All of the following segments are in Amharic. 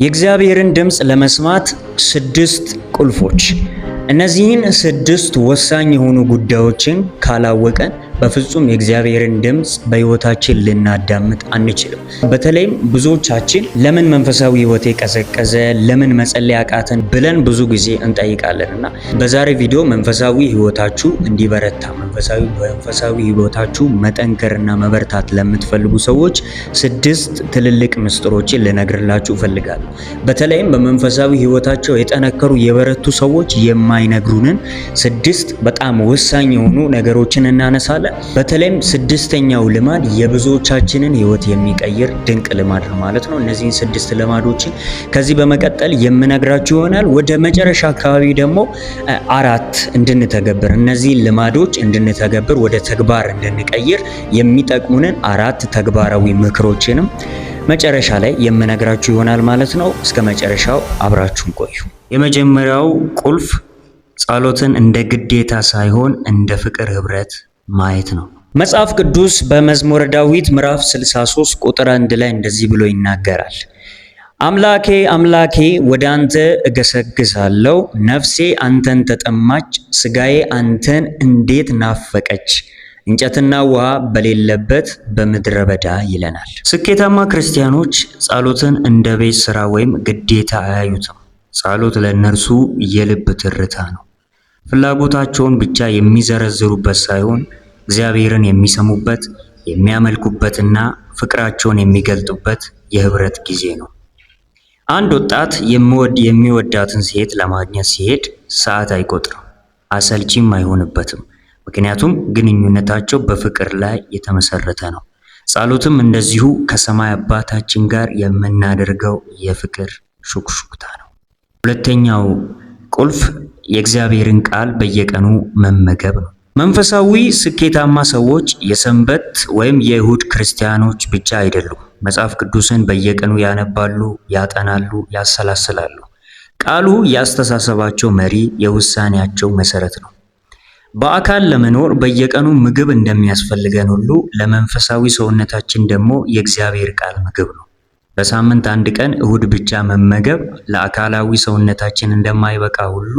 የእግዚአብሔርን ድምፅ ለመስማት ስድስት ቁልፎች። እነዚህን ስድስት ወሳኝ የሆኑ ጉዳዮችን ካላወቀን በፍጹም የእግዚአብሔርን ድምፅ በሕይወታችን ልናዳምጥ አንችልም። በተለይም ብዙዎቻችን ለምን መንፈሳዊ ሕይወቴ ቀዘቀዘ፣ ለምን መጸለይ አቃተን ብለን ብዙ ጊዜ እንጠይቃለን እና በዛሬ ቪዲዮ መንፈሳዊ ሕይወታችሁ እንዲበረታ መንፈሳዊ ሕይወታችሁ መጠንከርና መበርታት ለምትፈልጉ ሰዎች ስድስት ትልልቅ ምስጢሮችን ልነግርላችሁ እፈልጋለሁ። በተለይም በመንፈሳዊ ሕይወታቸው የጠነከሩ የበረቱ ሰዎች የማይነግሩንን ስድስት በጣም ወሳኝ የሆኑ ነገሮችን እናነሳለን። በተለይም ስድስተኛው ልማድ የብዙዎቻችንን ሕይወት የሚቀይር ድንቅ ልማድ ነው ማለት ነው። እነዚህን ስድስት ልማዶችን ከዚህ በመቀጠል የምነግራችሁ ይሆናል። ወደ መጨረሻ አካባቢ ደግሞ አራት እንድንተገብር፣ እነዚህን ልማዶች እንድንተገብር ወደ ተግባር እንድንቀይር የሚጠቅሙንን አራት ተግባራዊ ምክሮችንም መጨረሻ ላይ የምነግራችሁ ይሆናል ማለት ነው። እስከ መጨረሻው አብራችሁን ቆዩ። የመጀመሪያው ቁልፍ ጸሎትን እንደ ግዴታ ሳይሆን እንደ ፍቅር ህብረት ማየት ነው። መጽሐፍ ቅዱስ በመዝሙረ ዳዊት ምዕራፍ 63 ቁጥር 1 ላይ እንደዚህ ብሎ ይናገራል። አምላኬ አምላኬ ወደ አንተ እገሰግሳለሁ፣ ነፍሴ አንተን ተጠማች፣ ስጋዬ አንተን እንዴት ናፈቀች፣ እንጨትና ውሃ በሌለበት በምድረ በዳ ይለናል። ስኬታማ ክርስቲያኖች ጸሎትን እንደ ቤት ስራ ወይም ግዴታ አያዩትም። ጸሎት ለእነርሱ የልብ ትርታ ነው። ፍላጎታቸውን ብቻ የሚዘረዝሩበት ሳይሆን እግዚአብሔርን የሚሰሙበት፣ የሚያመልኩበትና ፍቅራቸውን የሚገልጡበት የህብረት ጊዜ ነው። አንድ ወጣት የሚወዳትን ሴት ለማግኘት ሲሄድ ሰዓት አይቆጥርም፣ አሰልቺም አይሆንበትም። ምክንያቱም ግንኙነታቸው በፍቅር ላይ የተመሰረተ ነው። ጸሎትም እንደዚሁ ከሰማይ አባታችን ጋር የምናደርገው የፍቅር ሹክሹክታ ነው። ሁለተኛው ቁልፍ የእግዚአብሔርን ቃል በየቀኑ መመገብ ነው። መንፈሳዊ ስኬታማ ሰዎች የሰንበት ወይም የእሁድ ክርስቲያኖች ብቻ አይደሉም። መጽሐፍ ቅዱስን በየቀኑ ያነባሉ፣ ያጠናሉ፣ ያሰላስላሉ። ቃሉ የአስተሳሰባቸው መሪ፣ የውሳኔያቸው መሰረት ነው። በአካል ለመኖር በየቀኑ ምግብ እንደሚያስፈልገን ሁሉ ለመንፈሳዊ ሰውነታችን ደግሞ የእግዚአብሔር ቃል ምግብ ነው። በሳምንት አንድ ቀን እሁድ ብቻ መመገብ ለአካላዊ ሰውነታችን እንደማይበቃ ሁሉ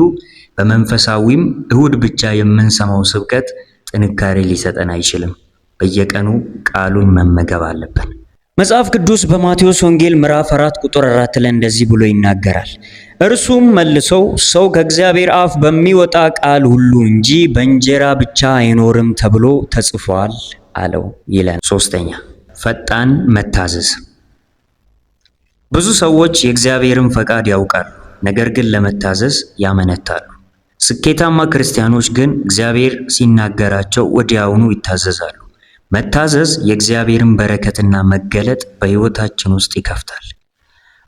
በመንፈሳዊም እሁድ ብቻ የምንሰማው ስብከት ጥንካሬ ሊሰጠን አይችልም። በየቀኑ ቃሉን መመገብ አለብን። መጽሐፍ ቅዱስ በማቴዎስ ወንጌል ምዕራፍ 4 ቁጥር 4 ላይ እንደዚህ ብሎ ይናገራል። እርሱም መልሰው ሰው ከእግዚአብሔር አፍ በሚወጣ ቃል ሁሉ እንጂ በእንጀራ ብቻ አይኖርም ተብሎ ተጽፏል አለው ይላል። ሶስተኛ፣ ፈጣን መታዘዝ። ብዙ ሰዎች የእግዚአብሔርን ፈቃድ ያውቃሉ፣ ነገር ግን ለመታዘዝ ያመነታሉ። ስኬታማ ክርስቲያኖች ግን እግዚአብሔር ሲናገራቸው ወዲያውኑ ይታዘዛሉ። መታዘዝ የእግዚአብሔርን በረከትና መገለጥ በሕይወታችን ውስጥ ይከፍታል።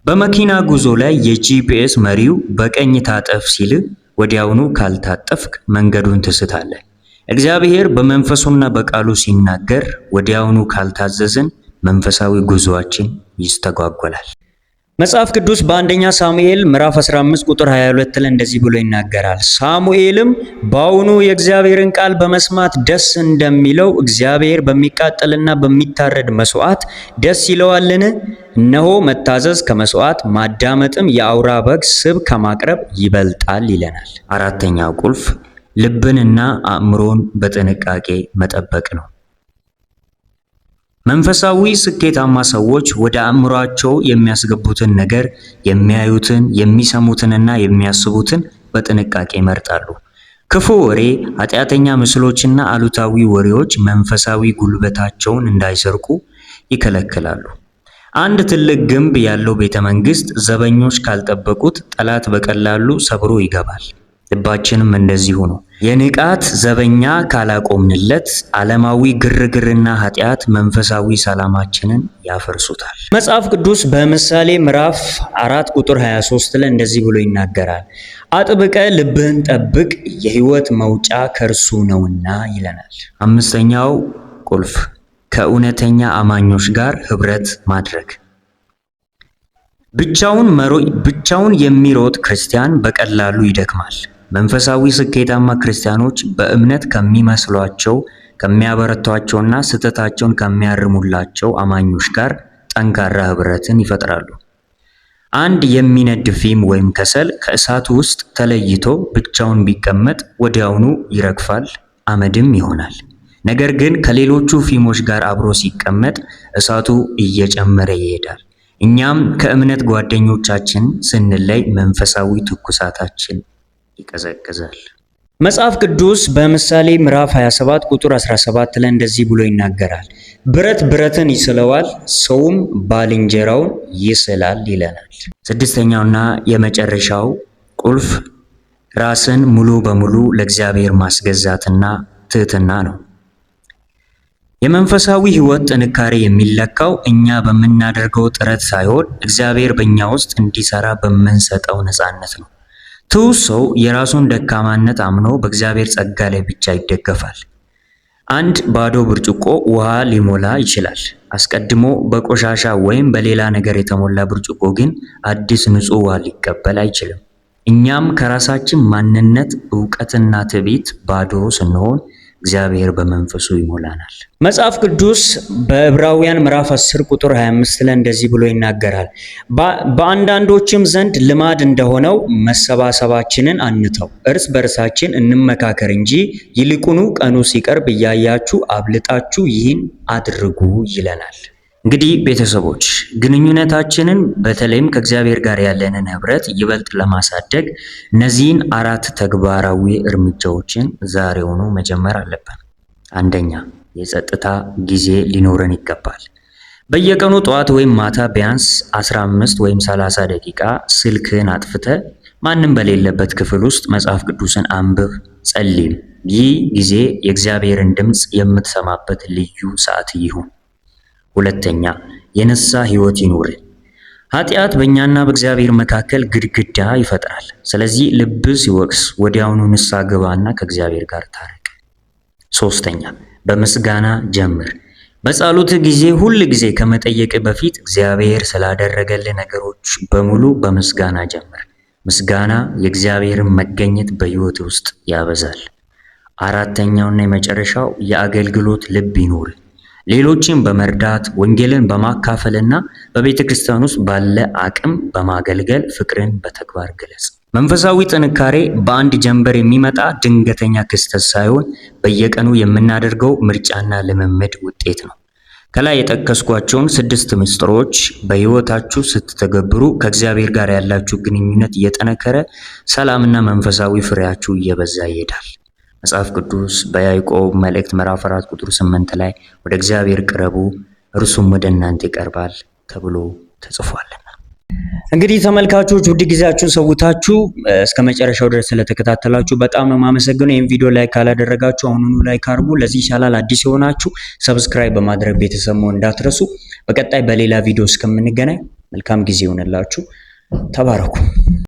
በመኪና ጉዞ ላይ የ GPS መሪው በቀኝ ታጠፍ ሲል ወዲያውኑ ካልታጠፍክ መንገዱን ትስታለህ። እግዚአብሔር በመንፈሱና በቃሉ ሲናገር ወዲያውኑ ካልታዘዝን መንፈሳዊ ጉዞአችን ይስተጓጎላል። መጽሐፍ ቅዱስ በአንደኛ ሳሙኤል ምዕራፍ 15 ቁጥር 22 ላይ እንደዚህ ብሎ ይናገራል። ሳሙኤልም በአሁኑ የእግዚአብሔርን ቃል በመስማት ደስ እንደሚለው እግዚአብሔር በሚቃጠልና በሚታረድ መስዋዕት ደስ ይለዋልን? እነሆ መታዘዝ ከመስዋዕት ማዳመጥም የአውራ በግ ስብ ከማቅረብ ይበልጣል ይለናል። አራተኛው ቁልፍ ልብንና አእምሮን በጥንቃቄ መጠበቅ ነው። መንፈሳዊ ስኬታማ ሰዎች ወደ አእምሯቸው የሚያስገቡትን ነገር፣ የሚያዩትን፣ የሚሰሙትንና የሚያስቡትን በጥንቃቄ ይመርጣሉ። ክፉ ወሬ፣ ኃጢአተኛ ምስሎችና አሉታዊ ወሬዎች መንፈሳዊ ጉልበታቸውን እንዳይሰርቁ ይከለክላሉ። አንድ ትልቅ ግንብ ያለው ቤተ መንግስት ዘበኞች ካልጠበቁት ጠላት በቀላሉ ሰብሮ ይገባል። ልባችንም እንደዚሁ ነው። የንቃት ዘበኛ ካላቆምንለት ዓለማዊ ግርግርና ኃጢአት መንፈሳዊ ሰላማችንን ያፈርሱታል። መጽሐፍ ቅዱስ በምሳሌ ምዕራፍ 4 ቁጥር 23 ላይ እንደዚህ ብሎ ይናገራል። አጥብቀ ልብህን ጠብቅ፣ የሕይወት መውጫ ከእርሱ ነውና ይለናል። አምስተኛው ቁልፍ ከእውነተኛ አማኞች ጋር ህብረት ማድረግ። ብቻውን የሚሮጥ ክርስቲያን በቀላሉ ይደክማል። መንፈሳዊ ስኬታማ ክርስቲያኖች በእምነት ከሚመስሏቸው፣ ከሚያበረቷቸውና ስህተታቸውን ከሚያርሙላቸው አማኞች ጋር ጠንካራ ህብረትን ይፈጥራሉ። አንድ የሚነድ ፊም ወይም ከሰል ከእሳቱ ውስጥ ተለይቶ ብቻውን ቢቀመጥ ወዲያውኑ ይረግፋል፣ አመድም ይሆናል። ነገር ግን ከሌሎቹ ፊሞች ጋር አብሮ ሲቀመጥ እሳቱ እየጨመረ ይሄዳል። እኛም ከእምነት ጓደኞቻችን ስንለይ መንፈሳዊ ትኩሳታችን ይቀዘቅዛል። መጽሐፍ ቅዱስ በምሳሌ ምዕራፍ 27 ቁጥር 17 ላይ እንደዚህ ብሎ ይናገራል። ብረት ብረትን ይስለዋል፣ ሰውም ባልንጀራውን ይስላል ይለናል። ስድስተኛውና የመጨረሻው ቁልፍ ራስን ሙሉ በሙሉ ለእግዚአብሔር ማስገዛትና ትህትና ነው። የመንፈሳዊ ሕይወት ጥንካሬ የሚለካው እኛ በምናደርገው ጥረት ሳይሆን እግዚአብሔር በእኛ ውስጥ እንዲሰራ በምንሰጠው ነፃነት ነው። ትሁት ሰው የራሱን ደካማነት አምኖ በእግዚአብሔር ጸጋ ላይ ብቻ ይደገፋል። አንድ ባዶ ብርጭቆ ውሃ ሊሞላ ይችላል። አስቀድሞ በቆሻሻ ወይም በሌላ ነገር የተሞላ ብርጭቆ ግን አዲስ ንጹህ ውሃ ሊቀበል አይችልም። እኛም ከራሳችን ማንነት እውቀትና ትዕቢት ባዶ ስንሆን እግዚአብሔር በመንፈሱ ይሞላናል። መጽሐፍ ቅዱስ በዕብራውያን ምዕራፍ 10 ቁጥር 25 ላይ እንደዚህ ብሎ ይናገራል። በአንዳንዶችም ዘንድ ልማድ እንደሆነው መሰባሰባችንን አንተው፣ እርስ በርሳችን እንመካከር እንጂ ይልቁኑ ቀኑ ሲቀርብ እያያችሁ አብልጣችሁ ይህን አድርጉ ይለናል። እንግዲህ ቤተሰቦች ግንኙነታችንን በተለይም ከእግዚአብሔር ጋር ያለንን ህብረት ይበልጥ ለማሳደግ እነዚህን አራት ተግባራዊ እርምጃዎችን ዛሬውኑ መጀመር አለብን። አንደኛ፣ የጸጥታ ጊዜ ሊኖረን ይገባል። በየቀኑ ጠዋት ወይም ማታ ቢያንስ 15 ወይም 30 ደቂቃ ስልክህን አጥፍተህ ማንም በሌለበት ክፍል ውስጥ መጽሐፍ ቅዱስን አንብብ፣ ጸልይም። ይህ ጊዜ የእግዚአብሔርን ድምፅ የምትሰማበት ልዩ ሰዓት ይሁን። ሁለተኛ፣ የንስሐ ሕይወት ይኑር። ኃጢአት በእኛና በእግዚአብሔር መካከል ግድግዳ ይፈጥራል። ስለዚህ ልብ ሲወቅስ ወዲያውኑ ንስሐ ግባና ከእግዚአብሔር ጋር ታረቅ። ሶስተኛ፣ በምስጋና ጀምር። በጸሎት ጊዜ ሁል ጊዜ ከመጠየቅ በፊት እግዚአብሔር ስላደረገልህ ነገሮች በሙሉ በምስጋና ጀምር። ምስጋና የእግዚአብሔርን መገኘት በሕይወት ውስጥ ያበዛል። አራተኛውና የመጨረሻው የአገልግሎት ልብ ይኑር። ሌሎችን በመርዳት ወንጌልን በማካፈልና በቤተ ክርስቲያን ውስጥ ባለ አቅም በማገልገል ፍቅርን በተግባር ግለጽ። መንፈሳዊ ጥንካሬ በአንድ ጀንበር የሚመጣ ድንገተኛ ክስተት ሳይሆን በየቀኑ የምናደርገው ምርጫና ልምምድ ውጤት ነው። ከላይ የጠቀስኳቸውን ስድስት ምስጢሮች በሕይወታችሁ ስትተገብሩ ከእግዚአብሔር ጋር ያላችሁ ግንኙነት እየጠነከረ፣ ሰላምና መንፈሳዊ ፍሬያችሁ እየበዛ ይሄዳል። መጽሐፍ ቅዱስ በያዕቆብ መልእክት ምዕራፍ 4 ቁጥር 8 ላይ ወደ እግዚአብሔር ቅረቡ እርሱም ወደ እናንተ ይቀርባል ተብሎ ተጽፏልና። እንግዲህ ተመልካቾች ውድ ጊዜያችሁን ሰውታችሁ እስከ መጨረሻው ድረስ ስለተከታተላችሁ በጣም ነው የማመሰግነው። ይህን ቪዲዮ like ካላደረጋችሁ አሁኑኑ like አድርጉ። ለዚህ ቻናል አዲስ የሆናችሁ subscribe በማድረግ ቤተሰብ መሆን እንዳትረሱ። በቀጣይ በሌላ ቪዲዮ እስከምንገናኝ መልካም ጊዜ ይሆንላችሁ። ተባረኩ።